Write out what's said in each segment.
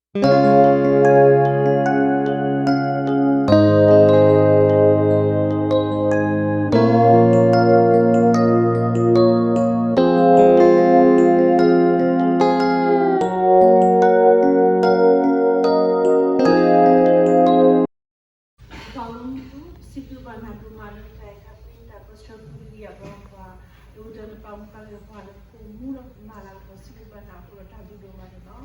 စံးဘျုးဘၣ်နၤဒိၣ်မးလၢတၢ်အဲၣ်တၢ်ကွံ တၢ်ကဆှၢဃုာ်လံအဘီပှၤ ဒိၣ်ကတၢၢ်နပာ်မူပာ်ဂဲၤပှၤလၢပအိၣ်မူဒီးပမၤလၤကပီၤ စံးဘျုးဘၣ်နၤအဃိဒီးတၢ်ဘျုးဒိၣ်မးန့ၣ်လီၤ.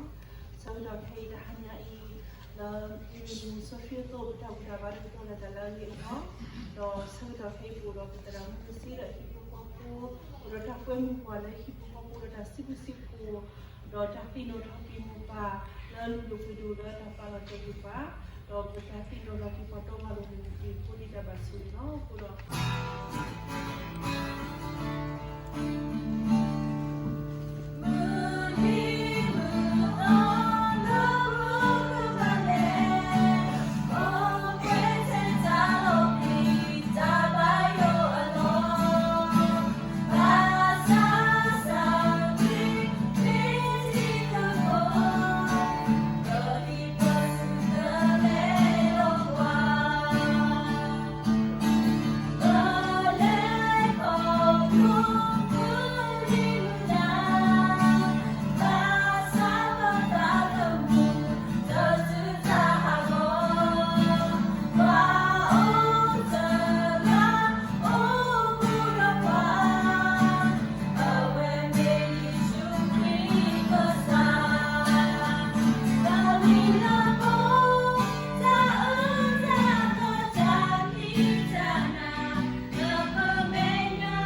ဆၢကတီၢ်ခဲအံၤတဟါညါအံၤ လၢမုၢ်နံၤမုၢ်စီဆှံအသိး ပတၢ်ဘူၣ်တၢ်ဘါတၢ်ကတီၢ်လၢတၢ်လၢအဂ့ၤအဂီၢ် ဒီးဆၢကတီၢ်ခဲအံၤပအိၣ်ဒီးပသရၣ်မုၣ်ကသ့ဒီးဟံၣ်ဖိဃီဖိ အိၣ်ဒီးတၢ်က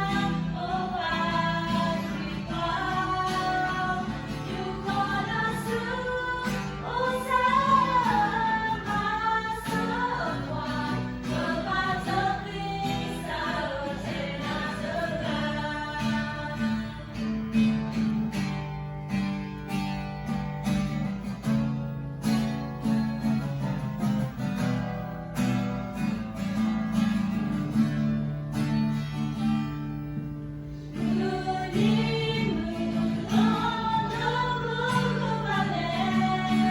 ွဲမုာ်ပှၤလၢဟံၣ်ဖိဃီဖိဒီးတၢ်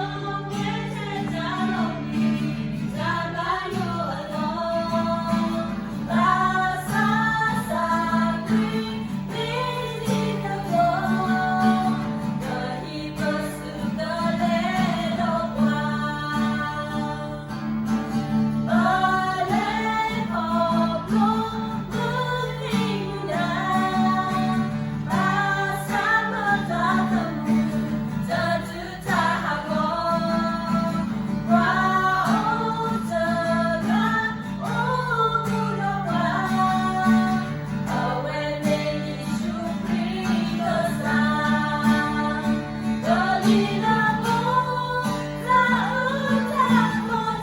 စံးဘျုးစံးဖှိၣ် ဒီးတၢ်သ့ၣ်နီၣ်ထီၣ်က့ၤမိၢ်ပၢ် လၢလုၢ်ဒိၣ်ပှ့ၤဒိၣ်လၢတၢ်ပ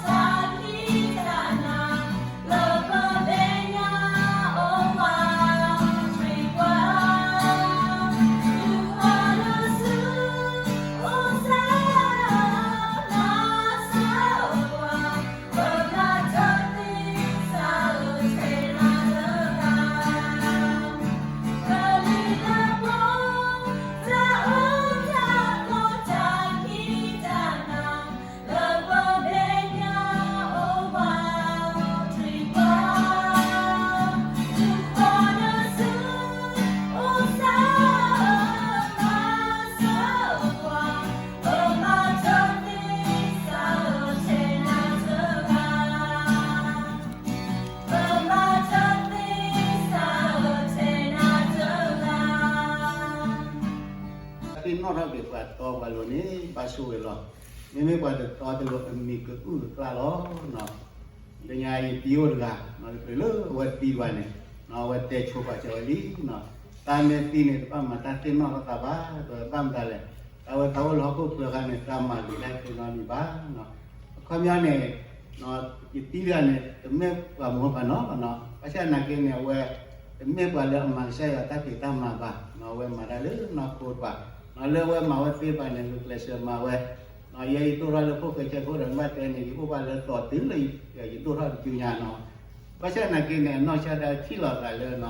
ာ်လီၤတဲာ်က့ၤပှၤ ဒီးပတၢ်သ့ၣ်နီၣ်ထီၣ်က့ၤပှၤတီပှၤလိၤန့ၣ်တက့ၢ်အဃိန့ၣ် တၢ်ဘၣ်ဆိၣ်ဂ့ၤလီၤအဃိဒီး သ့ၣ်နီၣ်ထီၣ်က့ၤပှၤတီပှၤလိၤန့ၣ် ဘၣ်ဆိၣ်ဂ့ၤလီၤ. မ့မ့ၢ်ပှၤတတီတလိၤအမံၤကအုၣ်ကကျၢ်လီၤ. လၢညါအံၤ ပံၤအိၣ်တဂၤ တချုးလၢအဝဲသံဘၣ်န့ၣ် အဝဲတဲဆိပာ်စၢၤဝဲလံ သးမ့ၢ်သံန့ၣ် တဘၣ်မၤတၢ်သ့ၣ်နီၣ်ထီၣ်သးဘၣ် ဒီးဘၣ်မတၤလဲၣ် တၢ်ဝဲသးအိၣ်လၢဟီၣ်ခိၣ်ချၢအခါန့ၣ် သးမၤဂ့ၤတၢ်သ့ၣ်နီၣ်မံၤဘၣ်. အခီပညီန့ၣ် ယသံတဂၤန့ၣ် တမ့ၢ်ပှၤမူဘၣ်နီၤ, ဘၣ်ဆၣ်သနာ်က့န့ၣ် အဝဲ တမ့ၢ်ပှၤလၢအမၤကစၢ်ယွၤတၢ်ဖံးတၢ်မၤဘၣ်, အဝဲမၤတၢ်လၢနီၢ်ခိတပၤ, လၢအဝဲမၤဝဲသ့ဘၣ်န့ၣ် ဂုာ်ကျဲးစၢးမၤဝဲ, ယဲယဒိၣ်ထီၣ်လၢခိၣ်ဃဲဆၢခိၣ်ဒီး နဘၣ်တဲန့ၣ် ယအိၣ်ဘၣ်လၢသီတုၤလၢ ယဒိၣ်ထီၣ်တစုညါနီၤ, ဘၣ်ဆၣ်သနာ်က့န့ၣ် အနီၢ်ကစၢ်ဒၣ်ထံၣ်လီၤသးလၢ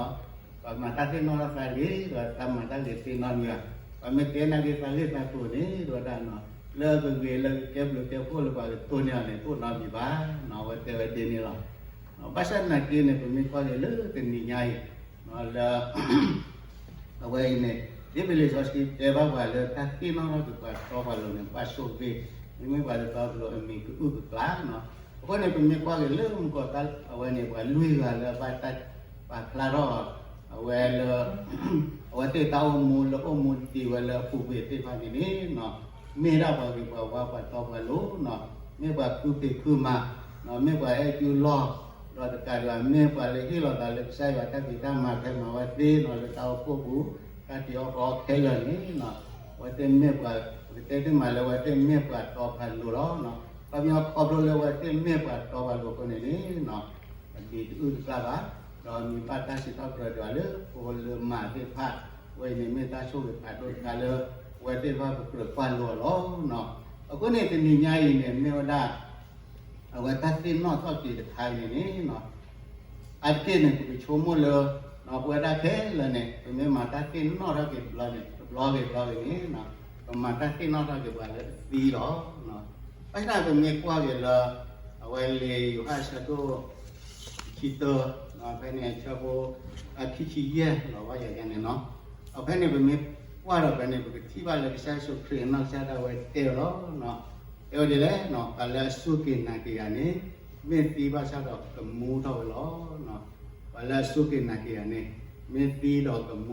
ပှၤမၤတၢ်သ့ၣ်နီၣ်ထီၣ်သးဂ့ၤ ဒီးသးမၤတၢ်ဂ့ၤသ့နီတမံၤဘၣ်, ပှၤမ့ၢ်တဲနာ်က့သးဂ့ၢ်သးကျိၤန့ၣ် တဝဲဒၣ်နီၤ, လၢအကဂ့ၤလၢကကဲဘျုးကဲဖှိၣ်လၢပှၤကတိၢ်န့ၢ်အီၤန့ၣ် တအိၣ်နီတမံၤဘၣ်. အဝဲတဲဝဲဒ်န့ၣ်လီၤ. ဘၣ်ဆၣ်သနာ်က့န့ၣ် ပမ့ၢ်ကွၢ်က့ၤလၢတနံၤညါအံၤ လၢ အဝဲအံၤန့ၣ် ဒ်ပလံာ်စီဆှံတဲဘၣ်ပှၤလၢတၢ်သ့ၣ်နီၣ်ထီၣ်က့ၤပှၤတီပှၤလိၤန့ၣ် ပှၤဆိၣ်ဂ့ၤ, မ့မ့ၢ်ပှၤလၢတီပှၤလိၤအမံၤကအုၣ်ကကျၢၤနီၤ. အဃိန့ၣ် ပမ့ၢ်ကွၢ်က့ၤလၢမုၢ်ကီၢ်တၢ် အဝဲန့ၣ် ပှၤလွံၢ်ဂၤလၢအဘၣ်တၢ်ပာ်ဖျါထီၣ် အဝဲလၢ အဝဲသ့ၣ်တၢ်အိၣ်မူလၢအိၣ်မူတ့ၢ်ဝဲလၢအပူၤကွံာ်သ့ၣ်တဖၣ်န့ၣ်န့ၣ် မ့ၢ်ဒၣ်ပှၤဂ့ၤပှၤဝါပှၤတီပှၤလိၤနီၤ, မ့ၢ်ပှၤဃုဖံးဃုမၤ, မ့ၢ်ပှၤအဲၣ်ကူလီၢ်, ဒီးတကးဒံးဘၣ် မ့ၢ်ပှၤလၢဟ့ၣ်လီၤသးလၢကစၢ်ယွၤတၢ်ဖံးတၢ်မၤဖဲမၤဝဲသ့နီၤ လၢတၢ်အိၣ်ဖှိၣ်ပူၤ တၢ်တ့အီၣ်ဃီခဲလၢာ်န့ၣ်နီၤ, အဝဲသ့ၣ်မ့ၢ်ပှၤ ပကတဲသ့မးလၢအဝဲသ့ၣ်မ့ၢ်ပှၤတီပှၤလိၤလီၤ. ခီပညီခီဖျိလၢအဝဲသ့ၣ်မ့ၢ်ပှၤတီပှၤလိၤအဃိန့ၣ်န့ၣ်နီၤ အမံၤတအုၣ်တကျၢၤဘၣ်, ဒီးမံၤဘၣ်တၢ်စံးထီၣ်ပတြၢၤဒီးလၢဖိလၢမၤသ့ၣ်တဖၣ်, အဝဲအံၤန့ၣ်မ့ၢ်တၢ်ဆိၣ်ဂ့ၤဖးဒိၣ်တခါလၢ အဝဲသ့ၣ်တဖၣ်ပကြၢးကွၢ်လိအီၤလီၤ. အဃိန့ၣ်တနံၤညါအံၤန့ၣ် မ့ၢ်ဝဲဒၣ် အဝဲတၢ်သ့ၣ်နီၣ်ထီၣ်က့ၤတခါအံၤန့ၣ်န့ၣ် အါတက့ၢ်န့ၣ် ပကဆိကမိၣ်လၢ ပဝဲဒၣ်ခဲလၢာ်န့ၣ် ပမ့ၢ်မၤတၢ်သ့ၣ်နီၣ်ထီၣ်က့ၤတဘျီန့ၣ် တဘျီဂ့ၤတဘျီဂ့ၤန့ၣ် ပမၤတၢ်သ့ၣ်နီၣ်ထီၣ်က့ၤပှၤလၢအသံလီၤ. ဘၣ်ဆၣ်ပမ့ၢ်ကွၢ်က့ၤလၢ အဝဲလံာ်ယိၤဟၣ်အဆၢဒိၣ် ခံတၢ ဖဲန့ၣ်အဆၢဖိ အခံဆံယဲၢ်လီၤဝဲယၤယဲန့ၣ်နီၤ, အဖဲန့ၣ်ပမ့ၢ်ကွၢ်ဒီးဖဲန့ၣ် ပကထံၣ်ဘၣ်လၢကစၢ်ယ့ၣ်ၡူးခရံာ်အနီၢ်ကစၢ်ဒၣ်ဝဲတဲဝဲလီၤ. တဲဝဲဒ်လဲၣ်, ပှၤလၢအစူၢ်က့ၤနာ်က့ၤယၤန့ၣ် မ့ၢ်သံဘၣ်ဆၣ်ဒီးကမူထီၣ်ဝဲလီၤ. ပှၤလၢအစူၢ်က့ၤနာ်က့ၤယၤန့ၣ် မ့ၢ်သံဒီးကမူထီၣ်ဝဲလီၤ.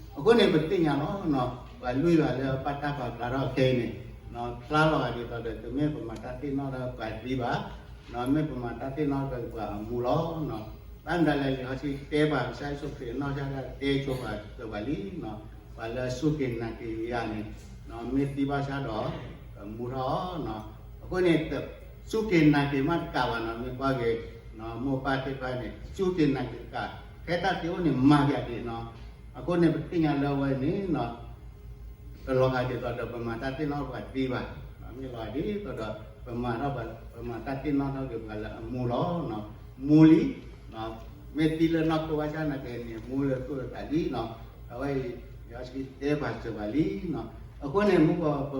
အဃိန့ၣ် ပသ့ၣ်ညါလီၤ, ပှၤလွံၢ်ဂၤလၢအဘၣ်တၢ်ပာ်ဖျါထီၣ်ခဲအံၤန့ၣ် ဖျါလီၤဂာ်ဒ်သိးဒီး တမ့ၢ်ပမၤတၢ်သ့ၣ်နီၣ်ထီၣ်ပှၤသံဘၣ်, မ့ၢ်ပမၤတၢ်သ့ၣ်နီၣ်ထီၣ်ပှၤအမူလီၤ. ဘၣ်မတၤလဲၣ် လံာ်စီဆှံတဲပှၤ ကစၢ်ယ့ၣ်ၡူးခရံာ်အနီၢ်ကစၢ်ဒၣ်ဝဲတဲဆိပှၤစၢၤပှၤလံ, ပှၤလၢအစူၢ်က့ၤနာ်က့ၤယၤန့ၣ် မ့ၢ်သံဘၣ်ဆၣ်ဒီး ကမူထီၣ် အဃိန့ၣ် စူၢ်က့ၤနာ်က့ၤမးတကးဘၣ်နီၤ, မ့ၢ်ကွၢ်က့ၤ မိၢ်ပၢ်သ့ၣ်တဖၣ်န့ၣ် စူၢ်က့ၤနာ်က့ၤတကး, ဖဲတၢ်သံအိၣ်န့ၣ်မၤက့ၤဒံးနီၤ. အဃိန့ၣ် ပသ့ၣ်ညါလၢအဝဲန့ၣ် တလီၤဂာ်ဒ်သိးဒီး ပမၤတၢ်သ့ၣ်နီၣ်ပှၤသံဘၣ်, မ့ၢ်လီၤဂာ်ဒ်သိးဒီး ပမၤထီၣ်ပှၤ ပမၤတၢ်သ့ၣ်နီၣ်ထီၣ်က့ၤပှၤလၢအမူလီၤ. မူလံ, မ့ၢ်သံလၢနီၢ်ခိဘၣ်ဆၣ်နာ်က့ၤန့ၣ် မူလၢသူၣ်လၢသးလံနီၤ. အဝဲအံၤ လံာ်စီဆှံတဲပှၤစၢၤပှၤလံနီၤ. အဃိန့ၣ် မုၢ်ကီၢ်ပ ပ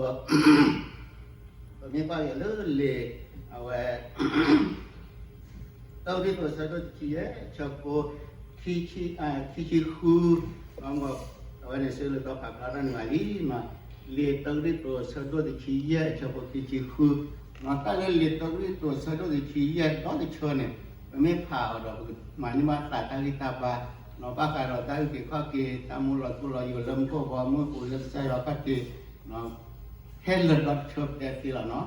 မ့ၢ်ကွၢ်က့ၤလၢလံာ် အဝဲ တၢကရံၣ်သူးအဆၢဒိၣ်တဆံယဲၢ် အဆၢဖိ ခံဆံဃု, အဝဲန့ၣ် စ့လၢဒီဖးဖျါထီၣ်န့ၢ်ဘၣ်လံ, လံာ်တၢကရံၣ်သူးအဆၢဒိၣ်တဆံယဲၢ် အဆၢဖိခံဆံဃု, တၢ်လၢလံာ်တၢကရံၣ်သူးအဆၢဒိၣ်တဆံယဲၢ်ဒီတဆၢန့ၣ် ပမ့ၢ်ဖးအီၤဒီး ပကမၤန့ၢ်ဘၣ်သးတၢ်ဂံၢ်တၢ်ဘါ, ဘၣ်ဃးဒီးတၢ်အုၣ်က့ၤခီၣ်က့ၤ တၢ်မူလီၤထူလီၤယိာ်လၢမူခိၣ်ဘီမုၢ်ပူၤလၢကစၢ်ယွၤခီၣ်က့ၤ ခဲလၢာ်ဒီတဆၢပတဲသ့လီၤနီၤ.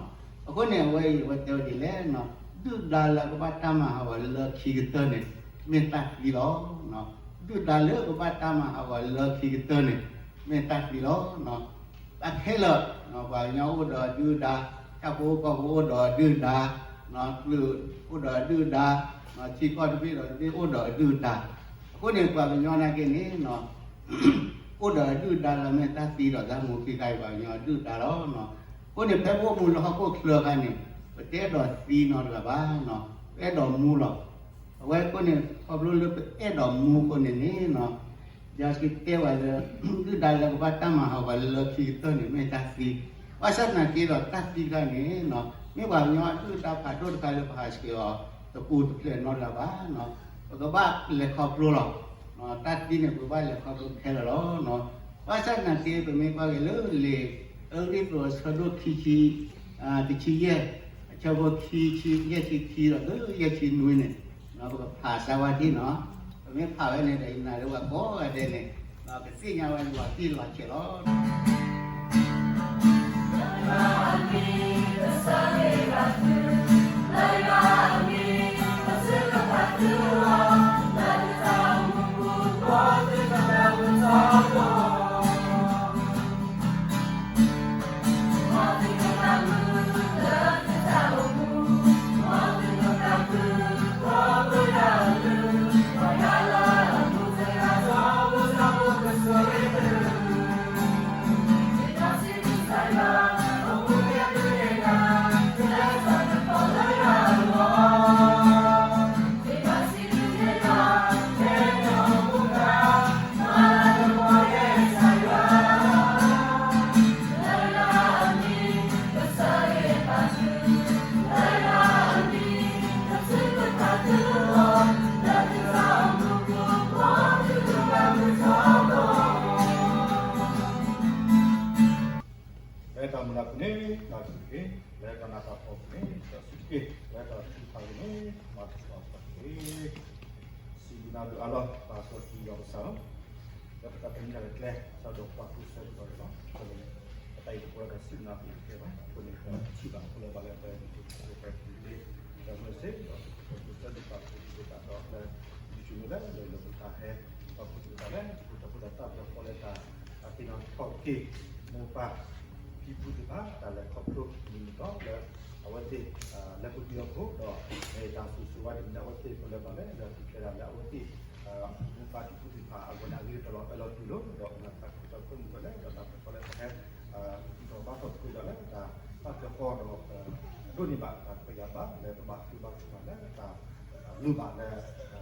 အဃိန့ၣ် အဝဲအံၤ အဝဲတဲဝဲဒ်လဲၣ်နီၤ, ဒုၣ်ဒါလၢအကဘၣ်တၢ်မၤဟးဂီၤလၢခံကတၢၢ်န့ၣ် မ့ၢ်တၢ်သံလီၤ. ဒုၣ်ဒါလၢအကဘၣ်တၢ်မၤဟးဂီၤလၢခံကတၢၢ်န့ၣ် မ့ၢ်တၢ်သံလီၤ. တၢ်ခဲလၢာ် ပှၤကညီအိၣ်ဒီးအဒုၣ်အဒါ, ဆၣ်ဖိကီၢ်ဖိအိၣ်ဒီးအဒုၣ်အဒါ, ကျုၢ်အိၣ်ဒီးအဒုၣ်အဒါ, ထံကီၢ်တဘ့ၣ်ဒီးတဘ့ၣ်အိၣ်ဒီးအဒုၣ်အဒါ. အဃိန့ၣ် ပှၤကညီနာ်က့န့ၣ် အိၣ်ဒီးအဒုၣ်အဒါလၢမ့ၢ်တၢ်သံဒီးတၢ်မူခံခါအံၤ ပှၤကညီဒုၣ်ဒါလီၤ. အဃိန့ၣ် ဖဲပအိၣ်မူလၢဟီၣ်ခိၣ်ချၢအခါန့ၣ် ပတအဲၣ်ဒိးသံနီတဂၤဘၣ်, ပအဲၣ်ဒိးမူလီၤ. အဝဲအဃိန့ၣ် ခီဖျိလၢပအဲၣ်ဒိးမူအဃိန့ၣ်န့ၣ် ယစ့တဲဝဲလၢ ဒုၣ်ဒါလၢကဘၣ်တၢ်မၤဟးဂီၤလၢခံကတၢၢ်န့ၣ် မ့ၢ်တၢ်သံ, ဘၣ်ဆၣ်သနာ်က့ဒီးတၢ်သံတခါန့ၣ် မ့ၢ်ပှၤကညီအဒုၣ်အဒါဖးဒိၣ်တခါလၢပဟးဆှဲးအီၤ တပူၤတဖျဲးနီတဂၤဘၣ်. ပကဘၣ်လဲၤခီဖျိလီၤ. တၢ်သံန့ၣ် ပကဘၣ်လဲၤခီဖျိခဲလၢာ်လီၤ. ဘၣ်ဆၣ်သနာ်က့ ပမ့ၢ်ကွၢ်က့ၤလၢလံာ် တၢကရံၣ်သူးအဆၢဒိၣ်ခံဆံ တဆံယဲၢ် အဆၢဖိခံဆံ ယဲၢ်ဆံခံဒီး ယဲၢ်ဆံနွံန့ၣ် ပကဖးစၢ်ဝဲဒၣ်နီၤ. ပမ့ၢ်ဖးဝဲန့ၣ်ဒီး ယနာ်လၢပှၤကိးဂၤဒဲးန့ၣ် ကသ့ၣ်ညါဝဲလီၤတံၢ်လီၤဆဲးလီၤ. မုၢ်လၢ်ပူၤန့ၣ် တၢ်ဆိၣ်ဂ့ၤ, လၢတၢ်နးတၢ်ဖှီၣ်ပူၤန့ၣ် တၢ်ဆိၣ်ဂ့ၤ, လၢတၢ်ထုကဖၣ်ပူၤန့ၣ် မၤသကိးတၢ်ဆိၣ်ဂ့ၤ. စံးဘျုးနၤဒိၣ်အါလီၤ ပၢ်စီဆှံယွၤပကစၢ်လီၤ. လၢပတၢ်သန့ၤတၢ်လၢကျဲ စီၤဒိးကွၢ်ကူစၢ်ကတီၢ်န့ၣ်လီၤ. အဃိန့ၣ် ပတၢ်အံၤတပှဲၤဒီးစံးဘျုးနၤပူၤတကဲဘၣ်. အဃိန့ၣ် ပထံၣ်ဘၣ်အဃိလၢဘၣ်လၢပ YouTube ပ Facebook လၢမုၢ်စ့ၢ် ဒီးပကူစၢ်ဒုးပာ်ဖှိၣ်သကိးတၢ်ဒီးလၢ YouTube န့ၣ်လၢ လၢလၢပတၢ်ဟဲ ပာ်ဖှိၣ်သကိးတၢ်လၢ ပတၢ်အိၣ်ဖှိၣ်တၢ်သးပှဲၤဃီလၢတၢ် အသ့ၣ်နီၣ်ထီၣ်က့ၤ မိၢ်ပၢ် ဖံဖုသ့ၣ်တဖၣ် တၢ်လဲၤခီဖျိမုၢ်နံၤသီလၢ အဝဲသ့ၣ် လဲၤပူၤကွံာ်အီၤဖိဒီး တၢ်ဆိၣ်ဂ့ၤဆိၣ်ဝါတမံၤလၢအဝဲသ့ၣ် ပလၢဘၣ်လၢ လၢသုးကျဲၤဒၣ်လၢအဝဲသ့ၣ် မိၢ်ပၢ်ဖံဖုသ့ၣ်တဖၣ်အဂီၢ်န့ၣ် အဂ့ၤကတၢၢ်လီၤ အၢၣ်လီၤတူၢ်လိာ် ဒီးမၤသးခုတၢ်ဖိမုၢ်ဝဲလၢ ဒီးတၢ်ပၢၤဃီလၢပဟဲ ဒီးဘၣ်ထီၣ်ပှဲၤဒီးလၢတၢ်ပၢ်ဖျၢၣ်ဃီဒီး ဒိးန့ၢ်ဘၣ်တၢ်ခွဲးယာ်ဘၣ် လၢကဘၣ်ဃ့ဘၣ်ဆူၣ်ဘၣ်လၢတၢ်လိၣ်ဘၣ်လၢ ပတၢ်အိၣ်န့ၣ်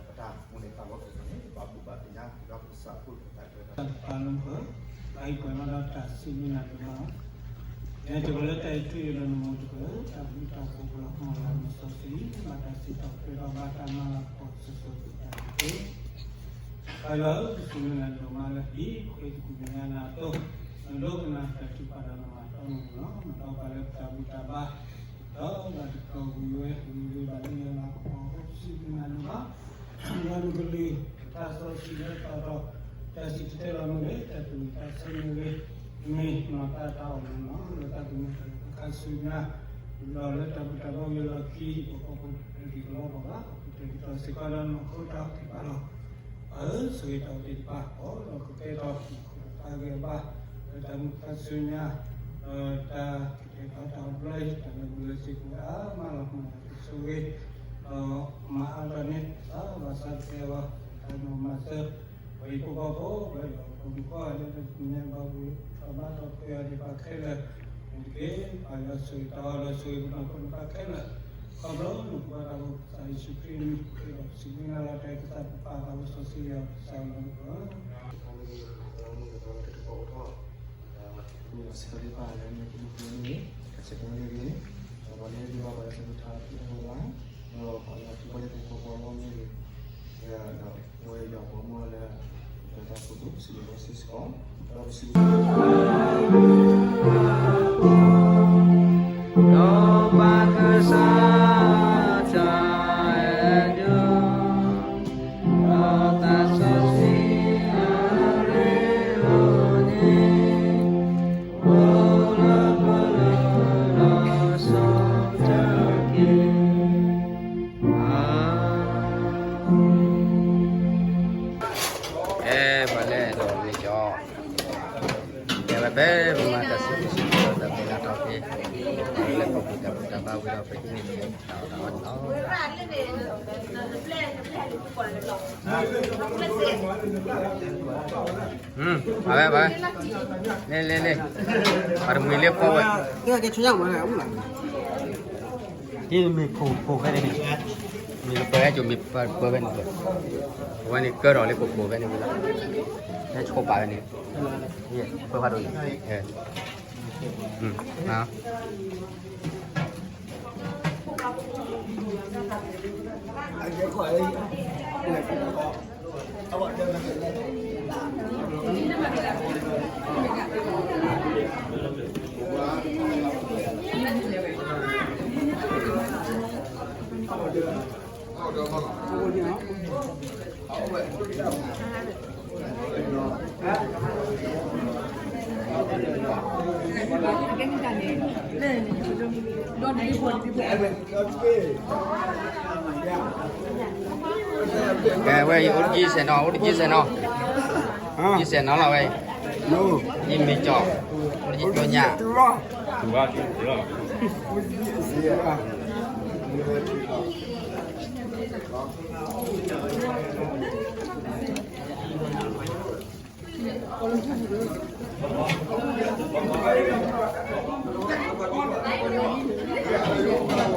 တၢ်လီၢ်တတီၤန့ၣ် ဘၣ်ဘျုးဘၣ်သ့ၣ်ညါ ယွၤပကစၢ်အဃိတၢ်အဲၣ်တၢ် တၢ်လၢပ အအံၤပှဲၤလီၤဒီးတၢ်စံးဘျုးနၤဒိၣ်မးလီၤ. ယဲတကလၢတၢ်အံးထွံၣ်ဒီးနမိၢ်တကလၢ တၢ်ဘျုးတၢ်ဖှိၣ်ကလီၤမၢ်လီၤ မ့ၢ်စီဆှံ ဘၣ်တၢ်စံးထီၣ်ပတြၢၤထီၣ်ဘၣ်တၢ်မၤလၤကပီၤစိၤစိၤတၢ်တက့ၢ်. ပၢ်ယွၤဧၢ ပစံးဘျုးနၤဒိၣ်မးလၢ ဒ်ပဃ့သကွံာ်ကညးနၤအသိး နဒိကနၣ်တၢ်ထုကဖၣ်ဒီးနမၤတီမုၢ်လီၤ. နဒီးပှၤလၢပတၢ်ဘူၣ်တၢ်ဘါ ဒီးဘၣ်တၢ်ကဝံၤဝဲ ဝံၤဝံၤဘၣ်လၢယွၤလၤကပီၤအဃိ ပစံးဘျုးနၤဒိၣ်မး ယွၤနကလုၢ် တၢ်စီဆှံလၢသီဒီး တၢ်စံၣ်တဲၤတဲလီၤမ့ၢ်ဂ့ၤ တၢ်သူၣ်ဝံၣ်သးဆၢမ့ၢ်ဂ့ၤ မ့ၢ်နီၢ်တၢ်တၢ်အီၣ်မ့ၢ်နီၢ် လၢတၢ်သူၣ်မံသးတခါဆူညါ ဒီးလၢတၢ်ဘူၣ်တၢ်ဘါဝံၤအလီၢ်ခံ ပကီၢ်ဖိတက့ၢ်ကလီဘၣ်ဘၣ် ပကတဲာ်ကတီၤစ့ၢ်ကီးဒီးနီၢ်ခိတၢ်အီၣ်သ့ၣ်တဖၣ်လီၤ. ပၢ်ဧၢ ဆိၣ်ဂ့ၤတၢ်အိၣ်သ့ၣ်တဖၣ် ပှၤလီၢ်ကကဲထီၣ် တၢ်ဂ့ၤဘၣ် လၢတၢ်မုၢ်ခါဆူညါ ဒီးတၢ်ကတဲာ်ကတီၤတၢ်အိၣ်ဘျီအံၤ တၢ်လၢာ်ဘူၣ်လၢာ်စ့ၢ်ကီး အါမးလီၤ မၤတၢ်ဆိၣ်ဂ့ၤ ဒီးမၤအါထီၣ်န့ၢ် သးဘၣ်ဆၢတဲာ်အီၤ တၢ်နီၢ်မၤစၢၤ ပှၤဟံၣ်ဖိဃီဖိ ပှၤလၢပမုၢ်ကီၢ်လၢပမဲာ်ဘၣ်ဝံၤ ထီၣ်ဘါထီၣ်ပှဲၤအီၤဒံးဘၣ်ခဲလၢာ် န့ၣ်တက့ၢ် ပၢ်ယွၤဆိၣ်ဂ့ၤတၢ်အီၣ်လီၤဆိၣ်ဂ့ၤပနီၢ်ခိန့ၣ်ဘၣ်ခဲလၢာ် ခီဖျိနဖိခွါတၢ်အိၣ်ဖှိၣ်ကစၢ်ယ့ၣ်ၡူးခရံာ်အမံၤ ပဃ့ဒီးပစံးဘျုးနၤလီၤ တၢ်အံၤကစၢ်ပပၢ်သးဝဲစီဆှံယွၤကစၢ်လီၤ မ့ၢ်စ့ၢ်ကီးလၢပၢ်လၢမ့ၢ်ကမုၢ်ပှဲၤန့ၣ် ကစၢ်ပၢ်န့ၣ်ဂ့ၤ ဒီးပှၤလၢဟဲဒံးဘၣ်ပှၤလၢဆၢကတီၢ်တအိၣ်ဘၣ် ဒီးပှၤလၢဟဲဒံးဘၣ်ပှၤလၢဆၢကတီၢ်တအိၣ်ဘၣ် ဒီးပှၤလၢဟဲဒံးဘၣ်ပှၤလၢဆၢကတီၢ်တအိၣ်ဘၣ်မ့ၢ်ဂ့ၤ ဒီးဝဲယွၤပှၤမူလၢ တၢ်သးခူသူၣ် ပစံးဘျုးဘၣ်စ့ၢ်ကီး ဒီးပစံးဘျုး ဒီးပၢ်ကစၢ်တၢ်အဲၣ်ဒိး ဒီးသးစီဆှံအရ့ဒိၣ်န့ၣ် အိၣ်လၢပလိၤဒီးစီၤတၢ်က့ၤ အၤမ့ၣ်. ကဲ ပှၤလၢအဲၣ်ဒိးမ့ၢ်ကၠီ ကဲဝဲဖဲပမၤတၢ်စံးဘျုးစံးဖှိၣ် တၢ်မ့ၢ်လၢထီၣ်က့ၤ လၢပဘူၣ်တၢ်ဘူၣ်တၢ်ဘါဝံၤဒီး ပဟံးန့ၢ်တၢ်အီၣ်တၢ်အီန့ၣ်လီၤ. အဝဲ အဝဲ လဲၤ လဲၤ လဲၤ ပှၤတမှံၤလၢဖီဝဲ ဒ်မ့ၢ်ခိၣ်ခိၣ်ဖဲန့ၣ် မ့ၢ်ကပၢၤဟဲကၠိ မ့ၢ်ပၢၤဖဲန့ၣ် အဝဲန့ၣ်ကၢထီၣ်လၢခိၣ်ခိၣ်ဖဲန့ၣ်ဝံၤလီၤ ဟဲဆိပာ်ဖဲန့ၣ် ပၢၤဖးဒိၣ်န့ၣ် ကဲဝဲ အိၣ်တကံစဲးနီၤ အိၣ်တကံစဲးနီၤ ကံစဲးနီၤလီၤဝဲ ယမ့ၢ်ကၠီ အိၣ်တကံကျိညါ တူၢ်ဘၣ်တူၢ်လီၤ တၢ်